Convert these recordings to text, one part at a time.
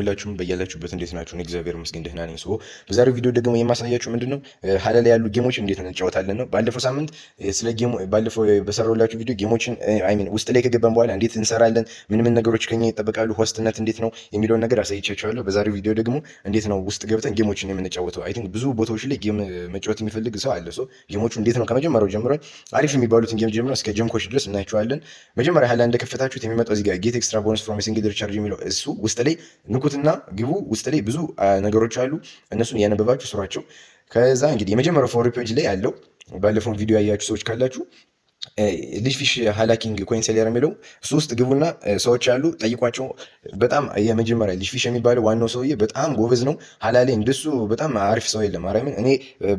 ሁላችሁም በያላችሁበት እንዴት ናችሁ? እኔ እግዚአብሔር ይመስገን ደህና ነኝ። So በዛሬው ቪዲዮ ደግሞ የማሳያችሁ ምንድነው ሀላ ላይ ያሉ game ኦች እንዴት እንጫወታለን ነው። ባለፈው ሳምንት ስለ game ኡ ባለፈው በሰራሁላችሁ ቪዲዮ game ኦችን I mean ውስጥ ላይ ከገባን በኋላ እንዴት እንሰራለን፣ ምን ምን ነገሮች ከኛ ይጠበቃሉ፣ host ነት እንዴት ነው የሚለውን ነገር አሳይቻችኋለሁ። በዛሬው ቪዲዮ ደግሞ እንዴት ነው ውስጥ ገብተን game ኦችን የምንጫወተው። I think ብዙ ቦታዎች ላይ game መጫወት የሚፈልግ ሰው አለ። So game ኦቹ እንዴት ነው ከመጀመሪያው ጀምሮ አሪፍ የሚባሉትን game ጀምሮ እስከ junk ኦች ድረስ እናያቸዋለን። መጀመሪያ ሀላ እንደከፈታችሁት የሚመጣው እዚህ ጋር get extra bonus from single recharge የሚለው እሱ ውስጥ ላይ ንኩትና ግቡ። ውስጥ ላይ ብዙ ነገሮች አሉ። እነሱን እያነበባችሁ ስሯቸው። ከዛ እንግዲህ የመጀመሪያው for page ላይ ያለው ባለፈውን ቪዲዮ ያያችሁ ሰዎች ካላችሁ ልጅ ፊሽ ሃላኪንግ coin seller የሚለው እሱ ውስጥ ግቡና ሰዎች አሉ ጠይቋቸው። በጣም የመጀመሪያ ልጅ ፊሽ የሚባለው ዋናው ሰውዬ በጣም ጎበዝ ነው። ሀላ ላይ እንደሱ በጣም አሪፍ ሰው የለም። ማርያምን እኔ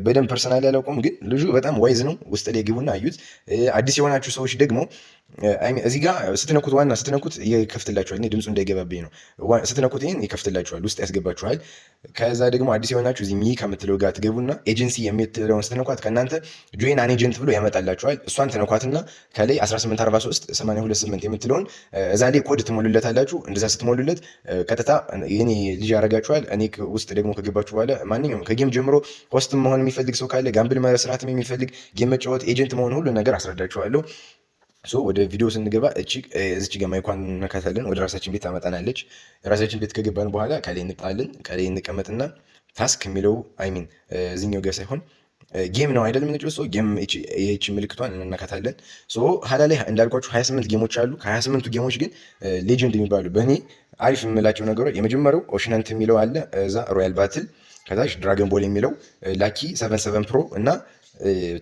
በደንብ personally አላውቀውም፣ ግን ልጁ በጣም wise ነው። ውስጥ ላይ ግቡና አዩት። አዲስ የሆናችሁ ሰዎች ደግሞ እዚህ ጋር ስትነኩት ዋና ስትነኩት ይከፍትላችኋል። እኔ ድምፁ እንዳይገባብኝ ነው። ስትነኩት ይሄን ይከፍትላችኋል፣ ውስጥ ያስገባችኋል። ከዛ ደግሞ አዲስ የሆናችሁ እዚህ me ከምትለው ጋር ትገቡና ኤጀንሲ የምትለውን ስትነኳት ከእናንተ join an agent ብሎ ያመጣላችኋል። እሷን ትነኳትና ከላይ 1843 828 የምትለውን እዛ ላይ ኮድ ትሞሉለታላችሁ። እንደዛ ስትሞሉለት ቀጥታ የኔ ልጅ ያደርጋችኋል። እኔ ውስጥ ደግሞ ከገባችሁ በኋላ ማንኛውም ከ game ጀምሮ host መሆን የሚፈልግ ሰው ካለ፣ gamble መስራትም የሚፈልግ፣ game መጫወት፣ agent መሆን፣ ሁሉ ነገር አስረዳችኋለሁ። So ወደ ቪዲዮ ስንገባ እቺ እዚች ጋር mic ኳን እንነካታለን። ወደ ራሳችን ቤት ታመጣናለች። ራሳችን ቤት ከገባን በኋላ ከላይ እንጣለን። ከላይ እንቀመጥና task የሚለው I mean እዚህኛው ጋር ሳይሆን game ነው አይደል የምንጫወተው። So game ይህች ምልክቷን እንነካታለን። So ሀላ ላይ እንዳልኳችሁ 28 game ኦች አሉ። ከ28ቱ game ኦች ግን legend የሚባሉ በእኔ አሪፍ የምላቸው ነገሮች የመጀመሪያው Ocean Hunt የሚለው አለ። እዛ Royal Battle፣ ከታች Dragon Ball የሚለው፣ Lucky 77 Pro እና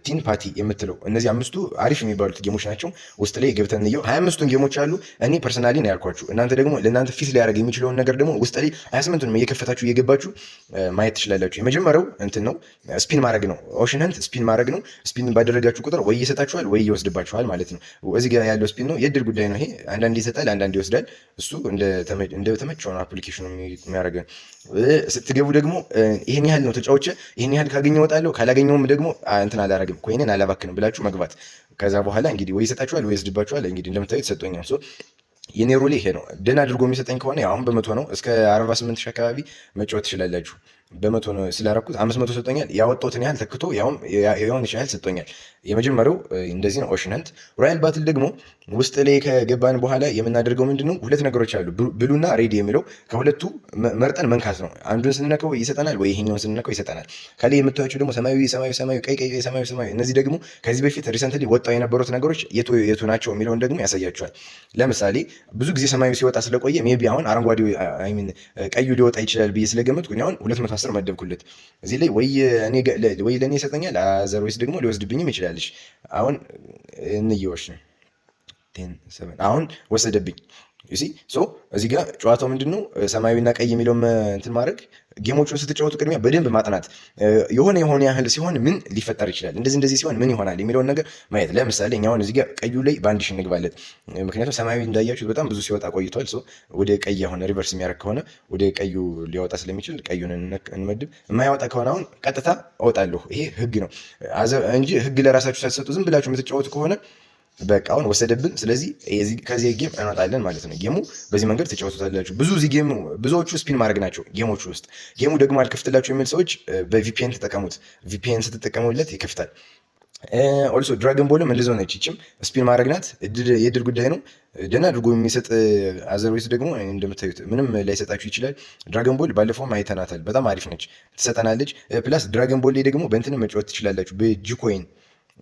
Teen Patti የምትለው፣ እነዚህ አምስቱ አሪፍ የሚባሉት game ኦች ናቸው። ውስጥ ላይ ገብተን እንየው። 25ቱን game ኦች አሉ። እኔ personally ነው ያልኳችሁ። እናንተ ደግሞ ለእናንተ fit ሊያደርግ የሚችለውን ነገር ደግሞ ውስጥ ላይ 28ቱንም እየከፈታችሁ እየገባችሁ ማየት ትችላላችሁ። የመጀመሪያው እንትን ነው፣ spin ማድረግ ነው። Ocean Hunt spin ማድረግ ነው። Spin ባደረጋችሁ ቁጥር ወይ ይሰጣችኋል ወይ ይወስድባችኋል ማለት ነው። እዚህ ጋር ያለው spin ነው። የእድል ጉዳይ ነው ይሄ። አንዳንድ ይሰጣል፣ አንዳንድ ይወስዳል። እሱ እንደተመቸው ነው application ኑ የሚያደርገን። ስትገቡ ደግሞ ይሄን ያህል ነው ተጫውቼ ይሄን ያህል ካገኘሁ እወጣለሁ፣ ካላገኘሁም ደግሞ እንትን አላረግም፣ coin ን አላባክንም ብላችሁ መግባት። ከዛ በኋላ እንግዲህ ወይ ይሰጣችኋል ወይ ይወስድባችኋል። እንግዲህ እንደምታዩት ሰጥቶኛል። So የኔ rule ይሄ ነው። ደህና አድርጎ የሚሰጠኝ ከሆነ ያው አሁን በ100 ነው፣ እስከ 48,000 አካባቢ መጫወት ትችላላችሁ። በ100 ነው ስላረኩት 500 ሰጥቶኛል። ያወጣሁትን ያህል ተክቶ ያውም የሆነች ያህል ሰጥቶኛል። የመጀመሪያው እንደዚህ ነው Ocean Hunt። Royal Battle ደግሞ ውስጥ ላይ ከገባን በኋላ የምናደርገው ምንድነው? ሁለት ነገሮች አሉ። Blue ና red የሚለው ከሁለቱ መርጠን መንካት ነው። አንዱን ስንነካው ይሰጠናል ወይ ይሄኛውን ስንነካው ይሰጠናል። ከላይ የምታዩቸው ደግሞ ሰማያዊ፣ ሰማያዊ፣ ሰማያዊ፣ ቀይ፣ ቀይ፣ ሰማያዊ፣ ሰማያዊ፣ እነዚህ ደግሞ ከዚህ በፊት recently ወጣው የነበሩት ነገሮች የቱ የቱ ናቸው የሚለውን ደግሞ ያሳያቸዋል። ለምሳሌ ብዙ ጊዜ ሰማያዊ ሲወጣ ስለቆየ maybe አሁን አረንጓዴ I mean ቀዩ ሊወጣ ይችላል ብዬ ስለገመትኩ አሁን 210 መደብኩለት። እዚህ ላይ ወይ እኔ ወይ ለእኔ ይሰጠኛል፣ otherwise ደግሞ ሊወስድብኝም ይችላል። አሁን እንየዎች 10 7 አሁን ወሰደብኝ። You see? So እዚህ ጋር ጨዋታው ምንድን ነው? ሰማያዊና ቀይ የሚለውን እንትን ማድረግ፣ game ኦቹን ስትጫወቱ ቅድሚያ በደንብ ማጥናት፣ የሆነ የሆነ ያህል ሲሆን ምን ሊፈጠር ይችላል፣ እንደዚህ እንደዚህ ሲሆን ምን ይሆናል የሚለውን ነገር ማየት። ለምሳሌ እኛ አሁን እዚህ ጋር ቀዩ ላይ በ1,000 እንግባለት፣ ምክንያቱም ሰማያዊ እንዳያችሁት በጣም ብዙ ሲወጣ ቆይቷል። So ወደ ቀይ አሁን reverse የሚያደርግ ከሆነ ወደ ቀዩ ሊያወጣ ስለሚችል ቀዩን እንመድብ። የማያወጣ ከሆነ አሁን ቀጥታ እወጣለሁ። ይሄ ህግ ነው እንጂ ህግ ለራሳችሁ ሳትሰጡ ዝም ብላችሁ የምትጫወቱ ከሆነ በቃ አሁን ወሰደብን። ስለዚህ ከዚህ game እንወጣለን ማለት ነው። Game ኡ በዚህ መንገድ ትጫወቱታላችሁ። ብዙ እዚህ game ብዙዎቹ spin ማድረግ ናቸው game ኦቹ ውስጥ። Game ኡ ደግሞ አልከፍትላችሁ የሚል ሰዎች በ VPN ተጠቀሙት። VPN ስትጠቀሙለት ይከፍታል። Also Dragon Ball ም እንደዛው ነች። ይችም spin ማድረግ ናት። የእድል ጉዳይ ነው። ደህና አድርጎ የሚሰጥ፣ otherwise ደግሞ እንደምታዩት ምንም ላይሰጣችሁ ይችላል። Dragon Ball ባለፈውም አይተናታል። በጣም አሪፍ ነች፣ ትሰጠናለች። Plus Dragon Ball ላይ ደግሞ በእንትን መጫወት ትችላላችሁ፣ በ G coin።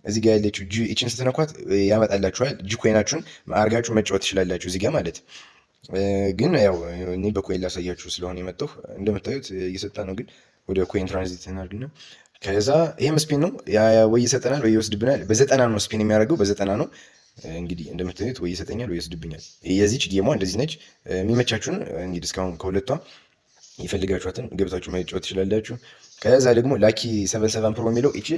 እዚህ ጋር ያለችው G ይችን ስትነኳት ያመጣላችኋል። G coin ኣችሁን አርጋችሁ መጫወት ትችላላችሁ እዚህ ጋር ማለት። ግን ያው እኔ በ coin ላሳያችሁ ስለሆነ የመጣሁ እንደምታዩት እየሰጠ ነው። ግን ወደ coin transit እናድርግና ከዛ ይሄም spin ነው፣ ወይ ይሰጠናል ወይ ይወስድብናል። በ90 ነው spin የሚያደርገው፣ በ90 ነው። እንግዲህ እንደምታዩት ወይ ይሰጠኛል ወይ ይወስድብኛል። የዚች game ሟ እንደዚህ ነች። የሚመቻችሁን እንግዲህ እስካሁን ከሁለቷ የፈልጋችኋትን ገብታችሁ መጫወት ትችላላችሁ። ከዛ ደግሞ Lucky 77 Pro የሚለው ይቺ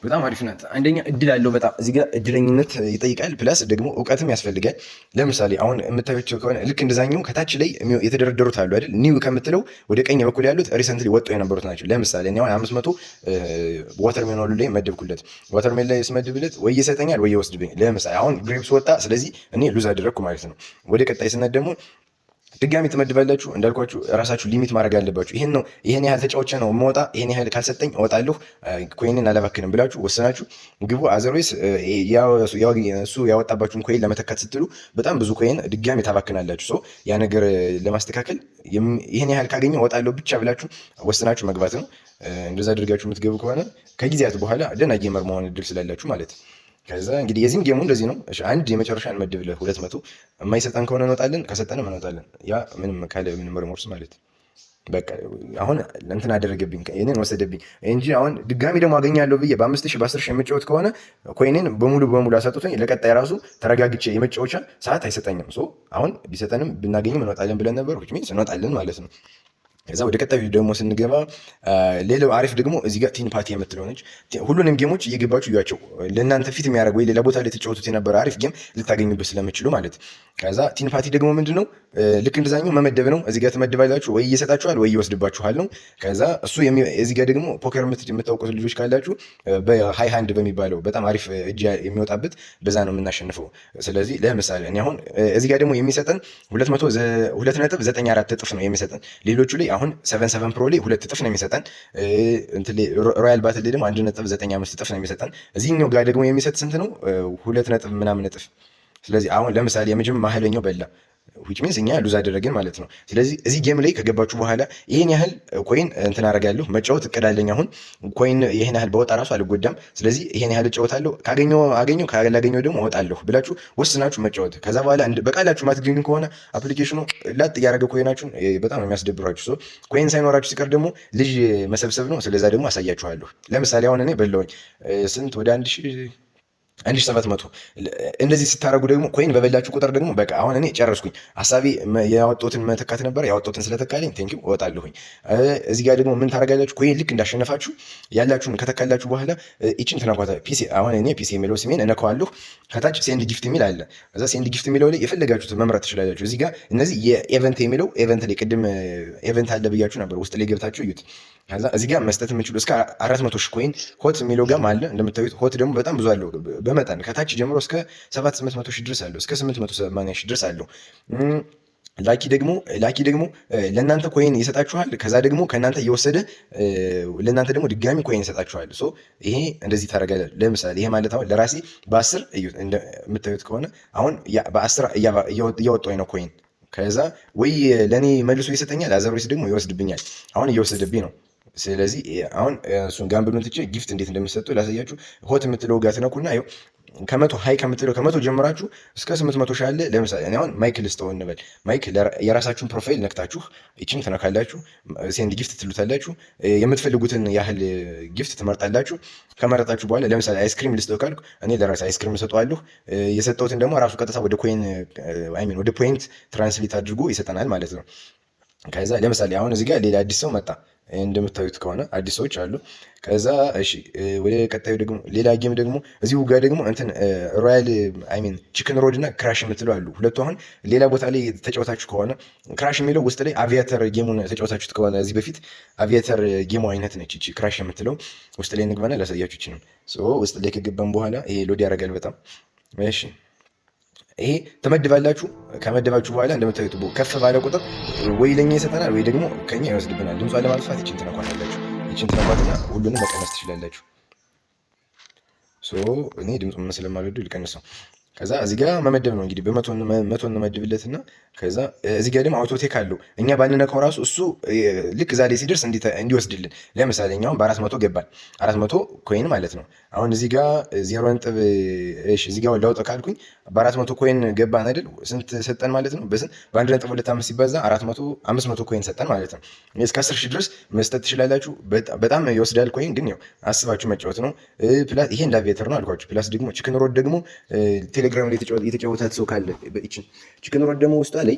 በጣም አሪፍ ናት። አንደኛ እድል አለው፣ በጣም እዚህ ጋር እድለኝነት ይጠይቃል። Plus ደግሞ እውቀትም ያስፈልጋል። ለምሳሌ አሁን የምታዩቸው ከሆነ ልክ እንደዛኛው ከታች ላይ የተደረደሩት አሉ አይደል? New ከምትለው ወደ ቀኝ በኩል ያሉት recently ወጥተው የነበሩት ናቸው። ለምሳሌ እኔ አሁን 500 watermelon ላይ መደብኩለት። Watermelon ላይ ስመድብለት ወይ ይሰጠኛል ወይ ይወስድብኛል። ለምሳሌ አሁን grapes ወጣ፣ ስለዚህ እኔ lose አደረግኩ ማለት ነው። ወደ ቀጣይ ስነት ደግሞ ድጋሚ ትመድባላችሁ። እንዳልኳችሁ ራሳችሁ limit ማድረግ አለባችሁ። ይሄን ነው፣ ይሄን ያህል ተጫውቼ ነው የምወጣ፣ ይሄን ያህል ካልሰጠኝ እወጣለሁ፣ coin ን አላባክንም ብላችሁ ወሰናችሁ ግቡ። Otherwise እሱ ያወጣባችሁን coin ለመተካት ስትሉ በጣም ብዙ coin ድጋሚ ታባክናላችሁ። So ያ ነገር ለማስተካከል ይሄን ያህል ካገኘሁ እወጣለሁ ብቻ ብላችሁ ወስናችሁ መግባት ነው። እንደዛ አድርጋችሁ የምትገቡ ከሆነ ከጊዜያት በኋላ ደህና gamer መሆን እድል ስላላችሁ ማለት ነው። ከዛ እንግዲህ የዚህም game ኡ እንደዚህ ነው። እሺ አንድ የመጨረሻ እንመድብ፣ ለ200 የማይሰጠን ከሆነ እንወጣለን፣ ከሰጠንም እንወጣለን። ያ ምንም ካለ ምንም remorse ማለት በቃ አሁን እንትን አደረገብኝ፣ ይሄንን ወሰደብኝ እንጂ አሁን ድጋሚ ደግሞ አገኛለሁ ብዬ በ5,000 በ10,000 የምጫወት ከሆነ coin ኤን በሙሉ በሙሉ አሳጥቶኝ ለቀጣይ ራሱ ተረጋግቼ የመጫወቻ ሰዓት አይሰጠኝም። So አሁን ቢሰጠንም ብናገኝም እንወጣለን ብለን ነበር፣ which means እንወጣለን ማለት ነው። ከዛ ወደ ቀጣዩ ደግሞ ስንገባ ሌላው አሪፍ ደግሞ እዚህ ጋር Teen Patti የምትለው ነች። ሁሉንም game ኦች እየገባችሁ እያቸው፣ ለእናንተ fit የሚያደርግ ወይ ሌላ ቦታ ላይ ተጫወቱት የነበረ አሪፍ game ልታገኙበት ስለምችሉ ማለት። ከዛ Teen Patti ደግሞ ምንድነው? ልክ እንደዛኛው መመደብ ነው። እዚህ ጋር ትመድባላችሁ፣ ወይ እየሰጣችኋል ወይ ይወስድባችኋል ነው። ከዛ እሱ እዚህ ጋር ደግሞ poker የምታውቁት ልጆች ካላችሁ በ high hand በሚባለው በጣም አሪፍ እጅ የሚወጣበት በዛ ነው የምናሸንፈው። ስለዚህ ለምሳሌ እኔ አሁን እዚህ ጋር ደግሞ የሚሰጠን 2.94 እጥፍ ነው የሚሰጠን። ሌሎቹ ላይ አሁን 77 Pro ላይ 2 እጥፍ ነው የሚሰጠን። Royal Battle ላይ ደግሞ 1.95 እጥፍ ነው የሚሰጠን። እዚህኛው ጋር ደግሞ የሚሰጥ ስንት ነው? ሁለት ነጥብ ምናምን እጥፍ። ስለዚህ አሁን ለምሳሌ የመጀመሪያ መሀለኛው በላ፣ which means እኛ lose አደረግን ማለት ነው። ስለዚህ እዚህ game ላይ ከገባችሁ በኋላ ይሄን ያህል coin እንትን አደርጋለሁ፣ መጫወት እቅዳለኝ። አሁን coin ይሄን ያህል በወጣ ራሱ አልጎዳም። ስለዚህ ይሄን ያህል እጫወታለሁ፣ ካገኘው አገኘው ካላገኘው ደግሞ እወጣለሁ ብላችሁ ወስናችሁ መጫወት። ከዛ በኋላ በቃላችሁ ማትገኙ ከሆነ application ኑ ላጥ እያደረገ coin ኣችሁን በጣም ነው የሚያስደብራችሁ። So coin ሳይኖራችሁ ሲቀር ደግሞ ልጅ መሰብሰብ ነው። ስለዛ ደግሞ አሳያችኋለሁ። ለምሳሌ አሁን እኔ በላሁኝ ስንት፣ ወደ 1000፣ 1700። እንደዚህ ስታደርጉ ደግሞ coin በበላችሁ ቁጥር ደግሞ በቃ አሁን እኔ ጨረስኩኝ። ሀሳቤ ያወጣሁትን መተካት ነበር። ያወጣሁትን ስለተካልኝ thank you፣ እወጣለሁኝ። እዚህ ጋር ደግሞ ምን ታደርጋላችሁ? Coin ልክ እንዳሸነፋችሁ ያላችሁን ከተካላችሁ በኋላ ይችን ትነኳታ። PC፣ አሁን እኔ PC የሚለው ስሜን እነካዋለሁ። ከታች send gift የሚል አለ። ከዛ send gift የሚለው ላይ የፈለጋችሁትን መምረጥ ትችላላችሁ። እዚህ ጋር እነዚህ የ event የሚለው event ላይ ቅድም event አለ ብያችሁ ነበር። ውስጥ ላይ ገብታችሁ እዩት። ከዛ እዚህ ጋር መስጠት የምችሉ እስከ 400,000 coin hot የሚለው ጋርም አለ። እንደምታዩት hot ደግሞ በጣም ብዙ አለው። በመጠን ከታች ጀምሮ እስከ 7 800 ሺህ ድረስ አለው። እስከ 880,000 ድረስ አለው። Lucky ደግሞ ለእናንተ coin ይሰጣችኋል። ከዛ ደግሞ ከእናንተ እየወሰደ ለእናንተ ደግሞ ድጋሚ coin ይሰጣችኋል። So ይሄ እንደዚህ ታደርጋለህ። ለምሳሌ ይሄ ማለት አሁን ለራሴ በ10 የምታዩት ከሆነ አሁን በ10 እያወጣሁኝ ነው coin። ከዛ ወይ ለእኔ መልሶ ይሰጠኛል፣ otherwise ደግሞ ይወስድብኛል። አሁን እየወሰደብኝ ነው። ስለዚህ አሁን እሱን gamble ኡን ትቼ gift እንዴት እንደምሰጡ ላሳያችሁ። Hot የምትለው ጋር ትነኩና ይኸው ከ100 high ከምትለው ከ100 ጀምራችሁ እስከ 800,000 አለ። ለምሳሌ እኔ አሁን ማይክ ልስጠው እንበል። ማይክ የራሳችሁን profile ነክታችሁ ይችን ትነካላችሁ። Send gift ትሉታላችሁ። የምትፈልጉትን ያህል gift ትመርጣላችሁ። ከመረጣችሁ በኋላ ለምሳሌ ice cream ልስጠው ካልኩ እኔ ለራሴ ice cream እሰጠዋለሁ። የሰጠሁትን ደግሞ ራሱ ቀጥታ ወደ coin፣ I mean ወደ point translate አድርጎ ይሰጠናል ማለት ነው። ከዛ ለምሳሌ አሁን እዚህ ጋር ሌላ አዲስ ሰው መጣ። እንደምታዩት ከሆነ አዲስ ሰዎች አሉ። ከዛ እሺ ወደ ቀጣዩ ደግሞ ሌላ game ደግሞ እዚሁ ጋር ደግሞ እንትን Royal፣ I mean Chicken Road እና Crash የምትለው አሉ። ሁለቱ አሁን ሌላ ቦታ ላይ ተጫውታችሁ ከሆነ Crash የሚለው ውስጥ ላይ Aviator game ኡን ተጫውታችሁት ከሆነ እዚህ በፊት Aviator game ኡ አይነት ነች እቺ Crash የምትለው። ውስጥ ላይ እንግባና ላሳያችሁ። ይችንም ውስጥ ላይ ከገባን በኋላ ይሄ load ያደርጋል በጣም። እሺ ይሄ ትመድባላችሁ። ከመደባችሁ በኋላ እንደምታዩት ከፍ ባለ ቁጥር ወይ ለኛ ይሰጠናል ወይ ደግሞ ከኛ ይወስድብናል። ድምጿን ለማጥፋት ይችን ትነኳታላችሁ። ይችን ትነኳትና ሁሉንም መቀነስ ትችላላችሁ። So እኔ ድምፁን ስለማልወደው ልቀንሰው። ከዛ እዚህ ጋር መመደብ ነው እንግዲህ፣ በመቶ መቶ እንመድብለትና ከዛ እዚህ ጋር ደግሞ auto take አለው። እኛ ባንነካው ራሱ እሱ ልክ እዛ ላይ ሲደርስ እንዲወስድልን። ለምሳሌ እኛ አሁን በ400 ገባን፣ 400 coin ማለት ነው። አሁን እዚህ ጋር ዜሮ ነጥብ፣ እሺ እዚህ ጋር ላውጣ ካልኩኝ በ400 coin ገባን አይደል? ስንት ሰጠን ማለት ነው? በስንት? በ1.25 ሲባዛ 400፣ 500 coin ሰጠን ማለት ነው። እስከ 10,000 ድረስ መስጠት ትችላላችሁ። በጣም ይወስዳል coin፣ ግን ያው አስባችሁ መጫወት ነው። Plus ይሄ እንደ Aviator ነው አልኳችሁ። Plus ደግሞ Chicken Road ደግሞ ቴሌግራም ላይ የተጫወታት ሰው ካለ Chicken Road ደግሞ ውስጧ ላይ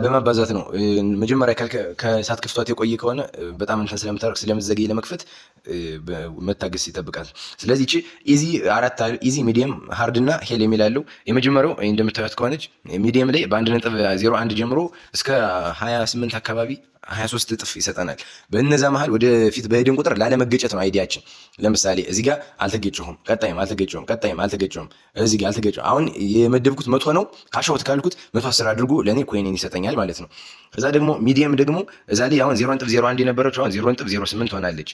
በማባዛት ነው። መጀመሪያ ከሰዓት ክፍቷት የቆየ ከሆነ በጣም እንትን ስለምታደርግ፣ ስለምትዘገይ ለመክፈት መታገስ ይጠብቃል። ስለዚህ እቺ easy አራት፣ easy፣ medium፣ hard እና hell የሚል አለው። የመጀመሪያው እንደምታዩት ከሆነች medium ላይ በ1.01 ጀምሮ እስከ 28 አካባቢ 23 እጥፍ ይሰጠናል። በእነዛ መሀል ወደፊት በሄድን ቁጥር ላለመገጨት ነው idea ኣችን። ለምሳሌ እዚህ ጋር አልተገጨሁም፣ ቀጣይም አልተገጨሁም፣ ቀጣይም አልተገጨሁም፣ እዚህ ጋር አልተገጨሁም። አሁን የመደብኩት 100 ነው። Cash out ካልኩት 110 አድርጎ ለእኔ coin ኤን ይሰጠኛል ማለት ነው። ከዛ ደግሞ medium ደግሞ እዛ ላይ አሁን 0.01 የነበረችው አሁን 0.08 ትሆናለች።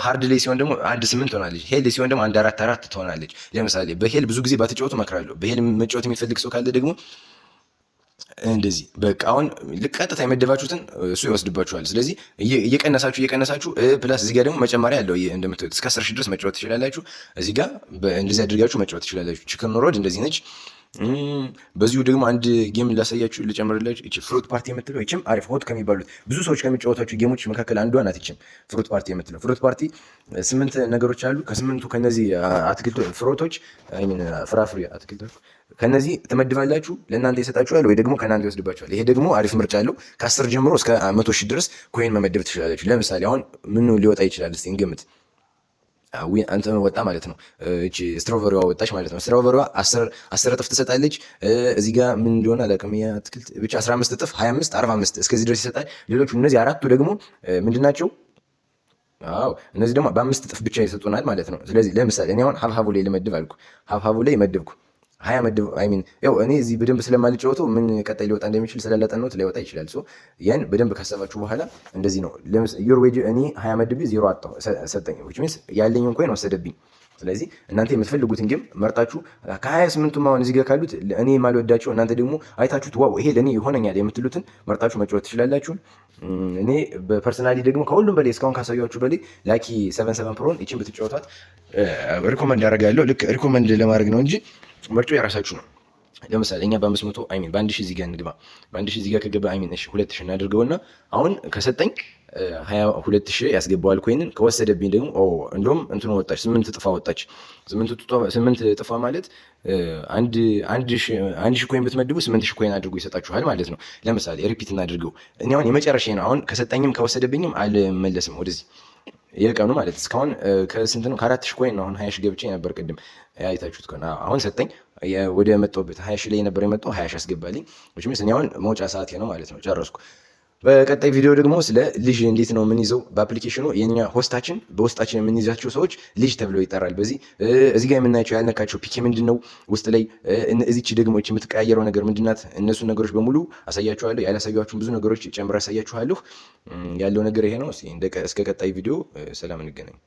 Hard ላይ ሲሆን ደግሞ 1.8 ትሆናለች። Hell ሲሆን ደግሞ 1.44 ትሆናለች። ለምሳሌ በ hell ብዙ ጊዜ ባትጫወቱ እመክራለሁ። በ hell መጫወት የሚፈልግ ሰው ካለ ደግሞ እንደዚህ በቃ አሁን ቀጥታ የመደባችሁትን እሱ ይወስድባችኋል። ስለዚህ እየቀነሳችሁ እየቀነሳችሁ፣ plus እዚህ ጋር ደግሞ መጨመሪያ አለው፣ እንደምታዩት እስከ 10,000 ድረስ መጫወት ትችላላችሁ። እዚህ ጋር እንደዚህ አድርጋችሁ መጫወት ትችላላችሁ። Chicken Road እንደዚህ ነች። በዚሁ ደግሞ አንድ game ላሳያችሁ፣ ልጨምርላችሁ። እቺ Fruit Party የምትለው ይችም አሪፍ hot ከሚባሉት፣ ብዙ ሰዎች ከሚጫወቷቸው game ኦች መካከል አንዷ ናት። ይችም Fruit Party የምትለው፣ Fruit Party ስምንት ነገሮች አሉ። ከስምንቱ ከነዚህ አትክልቶ fruit ኦች፣ ፍራፍሬ አትክልቶች፣ ከነዚህ ትመድባላችሁ። ለእናንተ ይሰጣችኋል ወይ ደግሞ ከእናንተ ይወስድባችኋል። ይሄ ደግሞ አሪፍ ምርጫ አለው። ከ10 ጀምሮ እስከ 100,000 ድረስ coin መመደብ ትችላላችሁ። ለምሳሌ አሁን ምኑ ሊወጣ ይችላል? እስቲ እንገምት። አንተ ወጣ ማለት ነው። እቺ strawberry ዋ ወጣች ማለት ነው። Strawberry ዋ 10 እጥፍ ትሰጣለች። እዚህ ጋር ምን እንደሆነ አላውቅም። አትክልት ብቻ 15 እጥፍ፣ 25፣ 45 እስከዚህ ድረስ ይሰጣል። ሌሎቹ እነዚህ አራቱ ደግሞ ምንድን ናቸው? አዎ፣ እነዚህ ደግሞ በ5 እጥፍ ብቻ ይሰጡናል ማለት ነው። ስለዚህ ለምሳሌ እኔ አሁን ሀብሀቡ ላይ ልመድብ አልኩ። ሀብሀቡ ላይ መደብኩ፣ 20 መድብ፣ I mean ያው እኔ እዚህ በደንብ ስለማልጫወተው ምን ቀጣይ ሊወጣ እንደሚችል ስላላጠናሁት ሊወጣ ይችላል። So ያን በደንብ ካሰባችሁ በኋላ እንደዚህ ነው። Your wager፣ እኔ 20 መድቤ ዜሮ አጣሁ ሰጠኝ፣ which means ያለኝን coin ወሰደብኝ። ስለዚህ እናንተ የምትፈልጉትን game መርጣችሁ ከ28ቱም አሁን እዚህ ጋር ካሉት እኔ የማልወዳቸው፣ እናንተ ደግሞ አይታችሁት wow ይሄ ለእኔ ይሆነኛል የምትሉትን መርጣችሁ መጫወት ትችላላችሁ። እኔ በ personally ደግሞ ከሁሉም በላይ፣ እስካሁን ካሳያችሁ በላይ Lucky 77 Pro ን ይችን ብትጫወቷት recommend ያደርጋለሁ። ልክ recommend ለማድረግ ነው እንጂ ምርጫው የራሳችሁ ነው። ለምሳሌ እኛ በ500፣ I mean በ1,000 እዚህ ጋር እንግባ። በ1,000 እዚህ ጋር ከገባ፣ I mean እሺ 2,000 እናድርገውና አሁን ከሰጠኝ 22,000 ያስገባዋል coin ን። ከወሰደብኝ ደግሞ እንደውም እንትኑ ወጣች፣ ስምንት እጥፋ ወጣች። ስምንት እጥፋ ማለት 1,000 coin ብትመድቡ 8,000 coin አድርጎ ይሰጣችኋል ማለት ነው። ለምሳሌ repeat እናድርገው። እኔ አሁን የመጨረሻ ነው። አሁን ከሰጠኝም ከወሰደብኝም አልመለስም ወደዚህ፣ የቀኑ ማለት እስካሁን ከስንት ነው? ከ4,000 coin ነው። አሁን 20,000 ገብቼ ነበር ቅድም አይታችሁት ከሆነ። አሁን ሰጠኝ፣ ወደ መጣሁበት 20,000 ላይ ነበር የመጣው፣ 20,000 አስገባልኝ። Which means እኔ አሁን መውጫ ሰዓቴ ነው ማለት ነው። ጨረስኩ። በቀጣይ ቪዲዮ ደግሞ ስለ ልጅ እንዴት ነው የምንይዘው በ application ኑ፣ የኛ host ኣችን በውስጣችን የምንይዛቸው ሰዎች ልጅ ተብሎ ይጠራል። በዚህ እዚህ ጋር የምናያቸው ያልነካቸው PK ምንድን ነው ውስጥ ላይ፣ እዚች ደግሞ የምትቀያየረው ነገር ምንድናት? እነሱን ነገሮች በሙሉ አሳያችኋለሁ። ያላሳያችሁን ብዙ ነገሮች ጨምሬ አሳያችኋለሁ። ያለው ነገር ይሄ ነው። እስከ ቀጣይ ቪዲዮ ሰላም እንገናኝ።